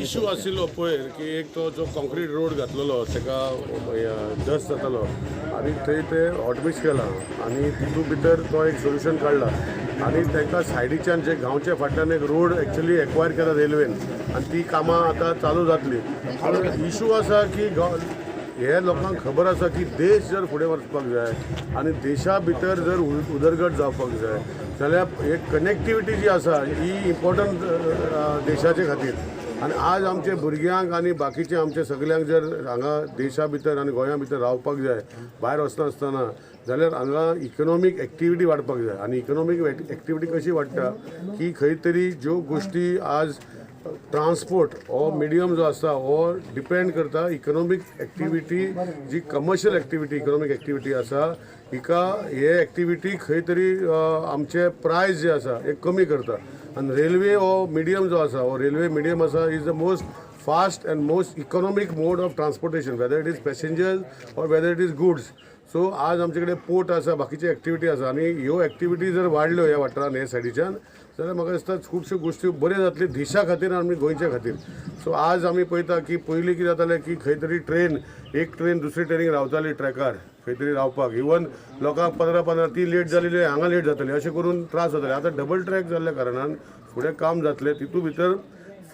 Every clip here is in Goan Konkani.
इशू आशिल्लो पयर की एक तो जो कॉन्क्रीट रोड घातलेलो ताका डस्ट जातालो आनी थंय ते हॉटमिक्स केला आनी तितूंत भितर तो एक सोल्युशन काडला आनी तांकां सायडीच्यान जे गांवच्या फाटल्यान एक रोड एक्चुली एक्वायर केला रेल्वेन आनी ती कामां आतां चालू जातली. इशू आसा की हे लोकांक खबर आसा की देश जर फुडें वचपाक जाय आनी देशा भितर जर उदरगत जावपाक जाय जाल्यार एक कनेक्टिविटी जी आसा ही इम्पॉर्टंट देशाचे खातीर. आनी आज आमचे भुरग्यांक आनी बाकीचे आमचे सगल्यांक जर हांगा देशा भितर आनी गोंया भितर रावपाक जाय, भायर वचनासतना, जाल्यार हांगा इकनॉमीक एक्टिविटी वाडपाक जाय. आनी इकनॉमीक एक्टिविटी कशी वाडटा की खंय तरी ज्यो गोश्टी आज ट्रान्सपोर्ट हो मिडियम जो आसा हो डिपेंड करता इकनॉमीक एक्टिविटी जी कमर्शियल एक्टिविटी, इकनॉमीक एक्टिविटी आसा हिका. हे एक्टिविटी खंय तरी आमचे प्रायस जे आसा हे कमी करता आनी रेल्वे हो मिडियम जो आसा, हो रेल्वे मिडियम आसा, is the most fast and most economic mode of transportation, whether it is passengers or whether it is goods. So आज आमचे कडेन पोर्ट आसा, बाकीचे एक्टिविटी आसा आनी ह्यो एक्टिविटी जर वाडल्यो ह्या वाठारान, हे सायडीच्यान, जाल्यार म्हाका दिसता खुबश्यो गोश्टी बऱ्यो जातल्यो देशा खातीर आनी गोंयच्या खातीर. सो आज आमी पळयता की पयलीं कितें जातालें की खंय तरी ट्रेन, एक ट्रेन दुसरी ट्रेनीक रावताली ट्रॅकार खंय तरी रावपाक. इवन लोकांक 15 15, ती लेट जालेली, हांगा लेट जातली, अशें करून त्रास जाताले. आतां डबल ट्रॅक जाल्ल्या कारणान फुडें काम जातलें, तितूंत भितर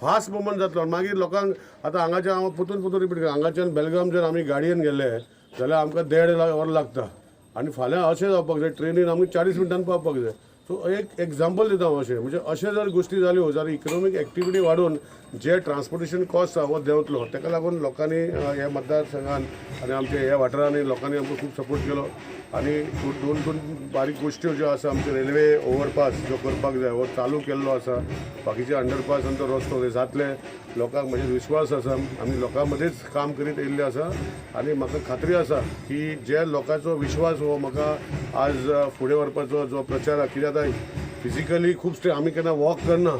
फास्ट मुवमेंट जातलो. आनी मागीर लोकांक आतां हांगाच्यान, हांव परतून परतून रिपीट करता, हांगाच्यान बेलगाम जर आमी गाडयेन गेले जाल्यार आमकां देड वर लागता आनी फाल्यां अशें जावपाक जाय, ट्रेनीन आमी 40 मिनटान पावपाक जाय. सो एक एग्जाम्पल दिता हांव अशें, म्हणजे अशें जर गोश्टी जाल्यो जाल्यार इकनॉमीक एक्टिविटी वाडून जे ट्रान्सपोर्टेशन कॉस्ट आसा हो देंवतलो. ताका लागून लोकांनी ह्या मतदारसंघान आनी आमच्या ह्या वाठारांनी लोकांनी आमकां खूब सपोर्ट केलो. आनी दोन दोन बारीक गोश्ट्यो ज्यो आसा, आमचे रेल्वे ओवरपास जो करपाक जाय हो चालू केल्लो आसा, बाकीचे अंडरपास आनी तो रस्तो ते जातले. लोकांक म्हजेर विश्वास आसा. आमी लोकां मदींच काम करीत येयल्ले आसा आनी म्हाका खात्री आसा की जे लोकांचो विश्वास हो म्हाका आज फुडें व्हरपाचो जो प्रचार आहा. कित्याक आतां फिजिकली खूब स्टे आमी केन्ना वॉक करना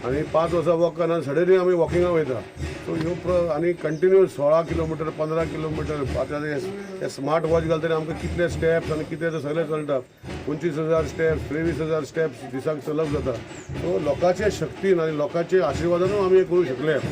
आनी 5 वर्सां वॉक करना, सडनली आमी वॉकिंगाक वयता. सो ह्यो आनी कंटिन्यू 16 किलोमिटर, 15 किलोमिटर. आतां हे स्मार्ट वॉच घालतकीर आमकां कितले स्टेप्स आनी कितें तें सगळें कळटा. 25,000 स्टेप्स, 23,000 स्टेप्स दिसाक चलप जाता. सो लोकांचे शक्तीन आनी लोकांचे आशिर्वादानूय आमी हें करूं शकले.